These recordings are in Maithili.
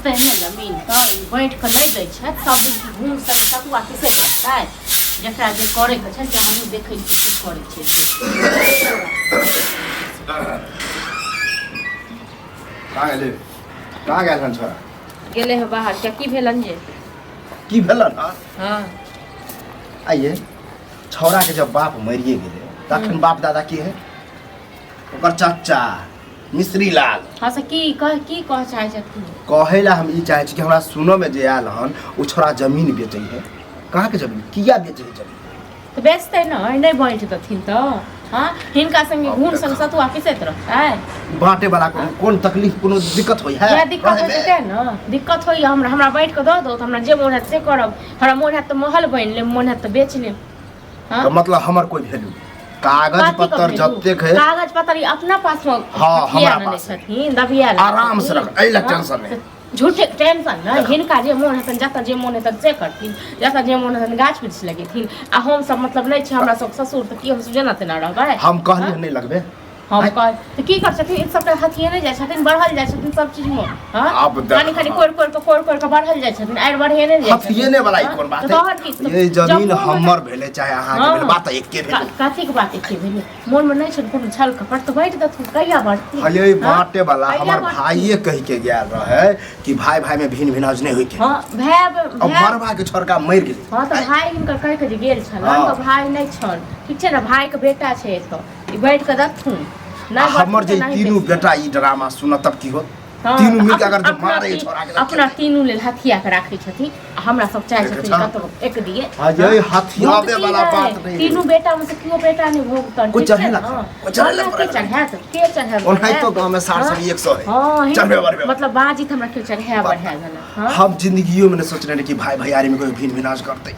बेचतै नहि जमीन तऽ ई बाँटि कऽ नहि दै छथि सब दिन घूम सब सतुआ पिसैत रहतै जकरा जे करैके छै से हमहूँ देखै छियै की करै छै से। कहाँ गेलै कहाँ गेल हन छोरा गेलै हे बाहर क्या की भेलन जे की भेलन हँ हँ आइए छौड़ाके जब बाप मरिए गेलै तखन बाप दादा की है ओकर चचा मिश्री लाल हँ से की कह की कह चाहै छथिन कहै ला हम ई चाहै छी कि हमरा सुनऽमे जे आयल हन ओ छोड़ा जमीन बेचै है कहाँके जमीन किया बेचै है जमीन तऽ बेचतै ने नहि बाँटि देथिन तऽ हँ हिनका संगे घून संग सतुआ पिसैत रहतै बाँटे वाला कोनो कोन तकलीफ कोनो दिक्कत होइ है इएह दिक्कत होइ छै तेँ ने दिक्कत होइए हमरा हमरा बाँटि कऽ दऽ दो तऽ हमरा जे मोन हैत से करब हमरा मोन हैत तऽ महल बनि लेब मोन हैत तऽ बेच लेब हँ तऽ मतलब हमर कोई वैल्यू कागज कथी के पत्तर वैल्यू? जतेक है कागज पत्तर ई अपना पास में हाँ, हमरा लेने पास है। छथिन दबिया लेने आराम से छथिन। रख, एहि लए हाँ, टेंशन नहि। तऽ झूठे टेंशन ने हिनका जे मोन हेतनि जतऽ जे मोन हेतनि से करथिन जतऽ जे मोन हेतनि गाछ वृक्ष लगेथिन आ हम सब मतलब नहि छै हमरा सब ससुर तऽ की हम सब जेना तेना रहबै हम कहलियै नहि लगबे हम कह तऽ की कर छथिन ई सबटा हथियेने जाइ छथिन बढ़ल जाइ छथिन सब चीज मे हँ आब देख। कनि कनि कोरि कोरि कऽ कोरि कोरि कऽ बढ़ल जाइ छथिन आर बढ़ेने जाइ छथिन हथियेने वाला ई हँ? कोन बात तऽ तहन की है ये जब जमीन मोन मे- हमर भेलै चाहे अहाँके हाँ। भेलै बात तऽ एके भेलै कथी के बात एके भेलै मोन मे नहि छनि कोनो छल कपट तऽ बाँटि देथुन कहिया बाँटथिन हये हँ? बाँटे वाला कहिया हमर बाँटथिन? भाइये कहि के गेल रहे कि भाई भाई में भिन भिनाज नहीं होई के हँ भाय अब भाय मरबा के छोड़का मरि गेलै हँ तऽ भाय हिनकर कहि के जे गेल छलनि हाँ। तऽ भाय नहि छल ठीक छै ने भायके बेटा छै एतऽ ई बाँटि कऽ देथुन आ नहि हमर बाँटथिन जे तऽ नहि तीनू बेचथिन। बेटा ई ड्रामा सुनत तब की होत हँ, तीनू तऽ मिल के अगर जे अपना मारे छोड़ा के अपना तीनू लेल हथिया के राखै छथिन आ हमरा सब चाहै देखै छथिन छह? कतौ एक दिए हाँ, ये हथियाबे वाला बात नहीं। तीनू बेटा में से केओ बेटा नहीं भोगतन कोई ठीक छै चढ़ेलक? ने? कोई चढ़ेलक हमरा के बराबर? चढ़ायत के चढ़ायत ओनाहितो गाँव में सार सब 100 है हाँ चढ़बे बढ़बे मतलब बाजी त हमरा केओ चढ़ाय बढ़ाय देलक हाँ हम जिंदगियो में नहीं सोचने रही कि भाई भैयारी में कोई भिन विनाश करते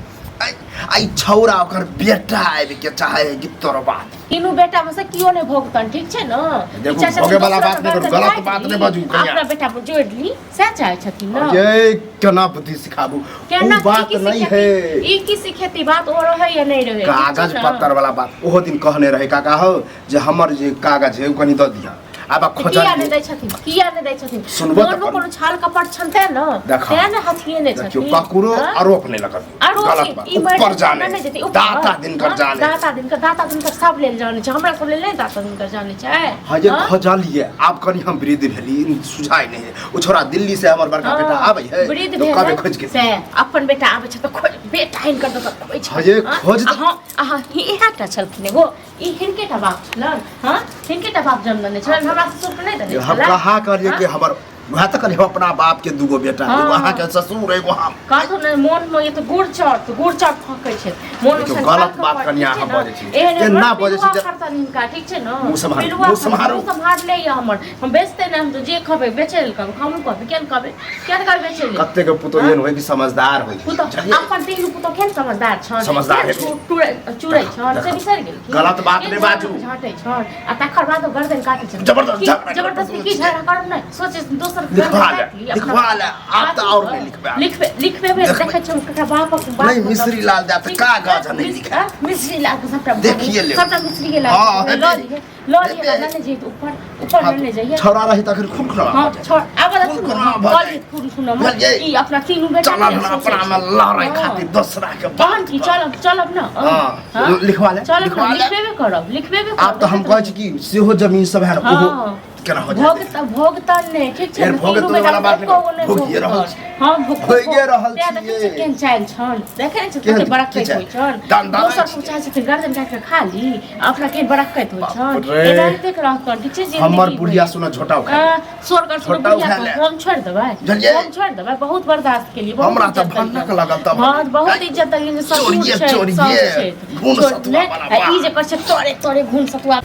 आई छौरा ओकर बेटा आबि के चाहे है कि तोर बात तीनू बेटा में से केओ नहीं भोगतन ठीक छै ने देखू, ई चाचा भोगे वाला दोसरा बात नहि के करू, गर्दन गलत काटि बात ली, नहि बाजू, कनिया। अपना बेटा पर जोड़ि ली सएह चाहै छथिन ने ये केना बुद्धि सिखाबू केना ओ बात की की नहीं सिखेती? है ई की सिखेती बात ओ रहै या नहि रहै ठीक छै कागज ने? पत्तर वाला बात ओहो दिन कहने रहे काका हो जे हमर जे कागज है ओ कनी दऽ दिअ आब तऽ किया नहि खोजलियै दै छथिन किया नहि दै छथिन सुनबो तऽ मोनमे करू। कोनो छल कपट छनि तेँ ने देखा। तेँ ने हथिये नहि देखियौ छथिन ककरो हँ? आरोप नहि लगबियौ आरो गलत ई- बात ई मरि ऊपर जेतै, जाने नहि जेतै, ऊपर। दाता दिनकर हँ? जाने दाता दिनकर दाता दिनकर सब लेल जाने छै हमरा सब लेल नहि दाता दिनकर जाने छै हाँ जे हँ? खोजलियै आब कनी हम वृद्ध भेली सुझाइ नहि है ओ छोरा दिल्ली से हमर बड़का बेटा आबै है वृद्ध तो भेल कबे है, खोज के से अपन बेटा आबै छै तऽ खोज बेटा हिनकर दऽ कऽ खोज हाँ जे खोज अहाँ अहाँ इएह टा छलखिन एगो ई हिनके टा बाप छलन हँ हिनके टा बाप जन्म देने छलन हमरा ससुर के नहि देने हम छलन कहाँ कहलियै कि हमर वएह तऽ कहलियै हम अपना बाप के दूगो बेटा हाँ। एगो अहाँके ससुर एगो हम कहथुन ने मोन मे ये तऽ गुड़ चढ़ तऽ गुड़ चढ़ फँकै छै मोन मे देखियौ, छनि गलत छल बात कपट, कनिया ठीक छै अहाँ ने? बजै छी। एहन एहन एना बड़ बजै छी पिलुआ जे- फड़तनि हिनका ठीक छै ने मुँह सम्हारू, पिलुआ मुँह सम्हारू। मुँह सम्हार ले ये हमर हम बेचते नहि हम तऽ जे खबै बेचै लेल कहबै हमहूँ कहबै किया ने कहबै किया ने कहबै बेचै लेल कते के पुतोह एहन होइ कि समझदार होइ पुतोह बुझलियै? अपन तीनू पुतोह केहन समझदार छन समझदार केहन हेतै। चूरै छन से देखा। बिसरि गेलखिन गलत बात केहन नहि बाजू। झाँटै छन आ तकर बाद ओ गर्दन काटै छन जबरदस्त की- झगड़ा जबरदस्ती की झगड़ा करब नहि सोचे दोसर के लिखवा गर्दन ले, काटि ली, अपना- लिखवा ले, आब तऽ आओर नहि लिखबै आब। लिखबे लिखबे भेल देखबै। देखै छियै हम ककरा बापक बाप नहि, मिश्री लाल जात ठीक- कागज नहि लिखै। मिश्री लाल के सबटा देखिए लेब। सबटा मिश्री के लाल हाँ, लऽ हेतै। लिहे लऽ लिहे हेतै। ने जइहे ऊपर ऊपर हाँ, ने जइहे छौड़ा रही तखन खून खराब हाँ भऽ जाइ। छोड़ आब खून खराब भऽ कल जाइ। खून खून बुझलियै? ई अपना तीनू बेटा चलल के ना सोचै अपना में छै। लड़ै हाँ। खातिर दोसरा के तहन की चलब चलब ना हाँ, हाँ? लिखवा ले, चलब लिखवा ना ले। लिखबेबे करब लिखबेबे करब आब तऽ हम कहै छी कि सेहो जमीन सब है ने ओहो हाँ। केना हो भोग जाए भोगतन नहि ठीक छै फेर ने भोगतन तीनू बेटा वाला बात एको गो नहि भोगिए रहल भोगतन छी। हँ भोग भोगिए रहल तें देखै छियै। छियै केहन चालि छन देखै नहि छियै केहन कते बड़कैत की चालि? होइ छन दनदनाइ दोसर छियै। सब चाहै छथिन गर्दन काटि कऽ खा ली आ अपना केहन बड़कैत होइ छन बाप रे। एनाहिते के रहतन ठीक छै जिंदगी हमर भरि। बुढ़िया सुन झोटा उखा आ, स्वर्ग और झोटा बुढ़िया उठा के ले। हम छोड़ि देबै बुझलियै? हम छोड़ि देबै बहुत बर्दाश्त केलियै बहुत हमरा तऽ इज्जत देलियै। भनक लागल तब। हँ बहुत इज्जत देलियै जे ससुर चोरिये, छै चोरिये, साउस छै घून छोड़ सतुआ नहि, वाला आ ई बात। जे करै छै तोरे तोरे घून सतुआ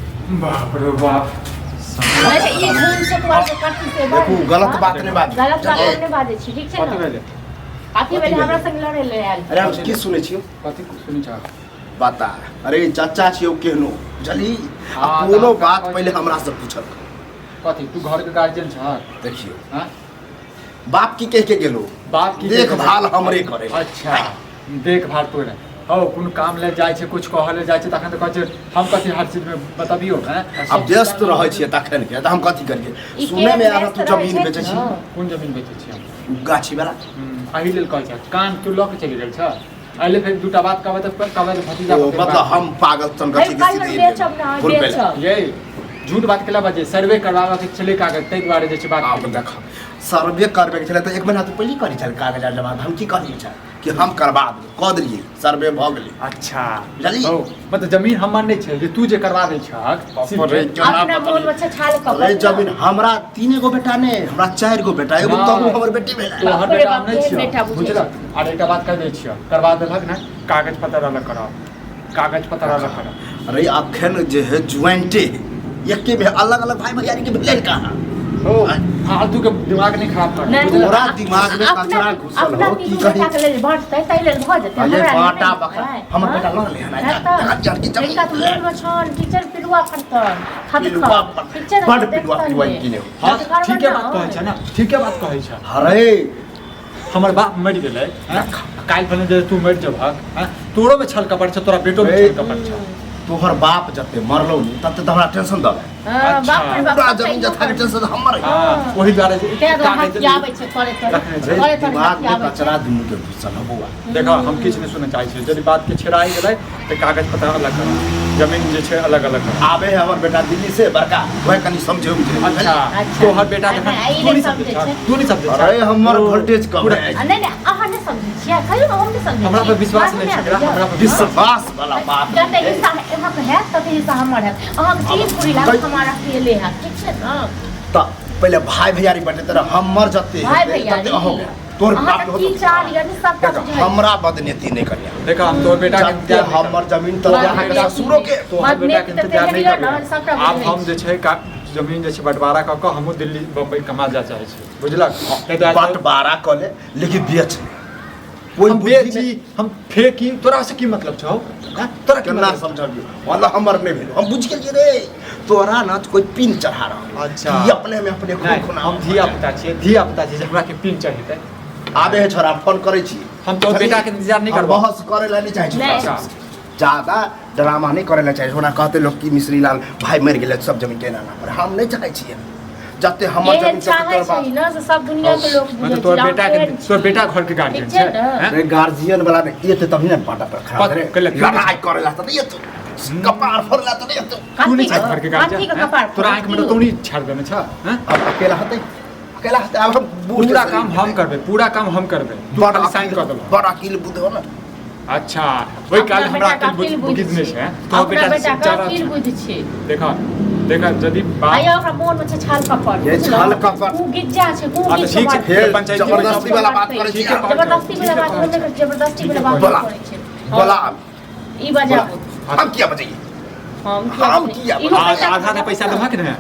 बाप रे बाप नहि तऽ ई घून सतुआ के कथी से बड़ देखू गलत हाँ? बात नहि बाजू गलत बात बुझलियै? हम नहि बाजै छी ठीक छै कथी ने भेलै कथी भेलै हमरा संग लड़ै लए आयल अरे हम की सुनै छियौ कथी सुनै छ बता अरे चाचा छियौ केहनो बुझली आ हाँ, कोनो तऽ बात कहै पहिले छी। हमरा से पूछल कथी तू घर के गार्जियन छ देखियौ हाँ बाप की कह के गेलो बाप की देखभाल हमरे करे अच्छा देखभाल तोरे हौ कोनो काम ले जाइ छै, कुछ कहऽ ले जाइ छै, तखन तऽ कहै छै हम कथी हर चीजमे बतबियौ हैं। आब व्यस्त रहै छियै तखन के तऽ हम कथी करियै? ई सुनै मे केहन आयल तू व्यस्त रहै जमीन छै बेचै छी। ने? कोन जमीन बेचै छी हम? गाछी वाला। एहि लेल कहै छै कान तू लऽ के चलि गेल छ, एहि लेल फेर दूटा बात कहबै तऽ कहबै तऽ भतीजा। ओ मतलब हम पागल सन अरे छी कि कहियो सीधे बेचब ना, फुल पे। बेचब। ये झूठ बात केला बजे सर्वे करवाबऽ के छलै कागज, ताहि दुआरे जे छै बात। आब देख, सर्वे करबे के छलै तऽ एक महीना तऽ पहिले करै छल कागज आर जमा। हम की कहलियै छल कि हम करबा देबै, कऽ देलियै, सर्वे भऽ गेलै। अच्छा। बुझलियै? हौ, मतलब जमीन हमर नहि छै जे तू जे करवा दै छहक। बाप रे, केना अपना मोन में छाल कपट। अरे जमीन हमरा तीन गो बेटा ने, हमरा चारि गो बेटा, एगो नहि। तहु हमर बेटी भेलै। तोहर बाप रे बेटा हम बाप, नहि केहन छियौ बेटा बुझै। बुझलक? आर एकटा बात कहि दै छियौ, करवा देलक ने कागज पत्र अलग कराओ, कागज पत्र अलग कराओ। अरे अखन जे है ज्वाइंटे एके में अलग अलग भाई भैयारी के भेलै कहाँ? हो, फालतू के दिमाग नहीं खराब कर। नहीं। तोरा दिमाग में अपना- कचरा घुसल अपना हो की तीनू कही? बेटा के लेल बँटतै ताहि लेल भऽ जेतै, अरे हमरा बाटा नहि बकरा हेतै। हमर हँ? बेटा लऽ ले हन। हेतै। चढ़ के जमीन हिनका तऽ मोनमे छनि टीचर पिलुआ फटतन पिलुआ फटतन। टीचर बड पिलुआ पिलुआ किने हो। हाँ, ठीके बात कहै छै ने, ठीके बात कहै छै। अरे हमर बाप मरि गेलै हैं? काल्हि भने जे तू मरि जेबहक हैं? तोरो में छल कपट छै, तोरा बेटो में ए। छल कपट छै। तोहर बाप जते मरलौ नी तते तऽ हमरा टेंशन दऽ अच्छा। बाप रे बाप, पूरा जमीन जथा के टेंशन हमर है। हाँ, ओहि दुआरे जे ताहि दुआरे कागज हथियाबै छै करे तोरे रखने छै। करे तोरे दिमाग में हथियाबै छै। कचरा दुनू के घुसल है बौआ। देखो, हम किछु नहि सुनऽ चाहै छियै। यदि बात के छेड़ाइ गेलै तऽ कागज पत्र अलग करऽ, जमीन जे छै अलग अलग करऽ। आबे है हमर बेटा दिल्ली से बड़का, वह कनी समझे उमझे। अच्छा। अच्छा। तोहर बेटा नहि, जखन ई तू नहि नहि समझै समझै छै। छह, तू नहि समझै छह। अरे हमर ओ, वोल्टेज कम पूरा- है। आ, नहि नहि, अहाँ नहि समझै छियै, कहियौ ने, हम नहि समझै हमरा पर छियै। विश्वास नहि बात छै एकरा, आबैए। हमरा पर विश्वास। विश्वास वाला बात जते हिस्सा अहाँके हैत तते हिस्सा हमर हैत। अहाँके चीज पूरी लागत, हमर अकेले हैत, ठीक छै ने? तऽ पहिले भाई भैयारी बटेते रह, हमर जते भाई हेतै, भैयारी तते अहूँ तोहर बाप अहाँके की चाल यऽ ने सबटा देख, बुझै छी। हमरा बदनीति नहि करिया। देखो, हम तोहर बेटा के जते इंतजार नहि हमर जमीन तते बाप अहाँके रे। ससुरो के। तोहर बदनेति बेटा के तऽ इंतजार नहि तेहन यऽ ने, करबै। सबटा आब बुझै हम छी। जे छै जमीन जे छै बंटवारा कऽ कऽ हमहूँ दिल्ली बम्बई कमा जा चाहै छी, बुझलक? ताहि दुआरे बंटवारा कऽ ले लेकिन बेच कोई हम बुद्धि बेची हम फेंकी, तोरा से की मतलब छौ हैं? तोरा की केना मतलब? समझबियौ? मतलब हमर नहि भेल, हम बुझि गेलियै रे, तोरा ना कोई पिन चढ़ा रहल। अच्छा। कि अपने में अपने खून नहि, खुना। हम धिया पुता छियै, धिया पुता छियै जे हमरा के पिन चढ़ेतै? आबे है छोरा, फोन करै छी। हम तोहर बेटा के इंतजार नहि हम करबौ। बहस करै लए नहि चाहै छी। नहि। अच्छा। ज्यादा ड्रामा नहि करै लए चाहै छी। ओना कहते लोग कि मिश्री लाल भाई मरि गेलै, सब जमीन के एना पर हम नहि चाहै छियै। जते हमर एहन जमीन तते चाहै तोहर बाप। छै ने से सब दुनिया के लोग बुझै मतलब छै। तोहर हम बेटा के केहन छी। तोहर बेटा घर के गार्जियन ठीक छै छै ने? हैं? अरे गार्जियन वाला नहि एते तभी ने बाटा पर खड़ा पक- रे कैले तू- लड़ाई करे ला तऽ नहि एतो, कपार फोड़े ला तऽ नहि एतो। तू नहि कथी छै घर के कथी के गार्जियन कपार हैं? तोरा आँखि में फोड़तै? तोनी छाड़ देने छ हैं? अब अकेला हतै, अकेला हतै। आब हम बूढ़ पूरा शरीर काम में हम करबै, पूरा काम हम करबै, तू बड़ खाली साइन कऽ देबह। बड़ अकील बुद्ध हो ने। अच्छा, ओहि काल अपना हमरा बेटा के अकिल अकिल बुद्धि बुद्धि नहि छै। छै तोहर अपना बेटा बेटा के जादा अकिल छै। बुद्धि छै। देखा देखा, यदि बात आइयो ओकरा मोन में छै छाल कपट। ये छाल कपट। ऊ गिज्जा छै, ऊ हाँ, तऽ गिज्जा ठीक छै, बात। फेर पंचायती में जबरदस्ती वाला बात करै छी। ठीके कहै छै। जबरदस्ती वाला बात ठीके हम नहि करै छी, जबरदस्ती वाला बात बोला। नहि करै छै। बोला। ई बजाबू। हम किया बजैए? हम हम किया इहो आ- पैसा आधा आधा पैसा देबहक ने?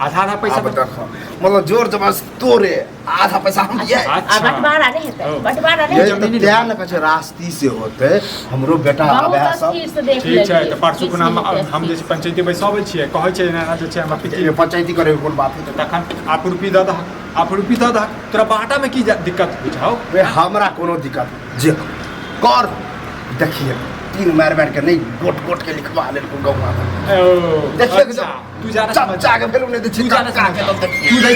आधा आधा पैसा आब देखो, मतलब जोर जबरदस्ती तोरे आधा पैसा हम दिए। आ अच्छा। बंटवारा नहि हेतै, ओ। बंटवारा नहि ये हेतै। तऽ तें ने कहै छै रास्ती से होते हमरो बेटा आबे है बहुत सब। अस्थिर से देख ठीक छै लेलियै। तऽ परसू किछु खुना हम नहि हेतै। हम जे छै पंचायती बैसाबै छियै, कहै छै एना एना जे छै हमरा पिती। ये पंचायती करे के कोन बात होते? तखन आप रुपी दऽ दहक, आप रुपी दऽ दहक, तोरा बाटामे की दिक्कत बुझाउ? बे हमरा कोनो दिक्कत नहि। जे कर देखिए, तीन मारि मारि के नहि गोट गोट के लिखवा लेलको गौआ। ओ, देखिए अच्छा, तू जाना चच्चा के भेलू नहि दै छी, तू जाना कक्का के तऽ देखिए। तू दै।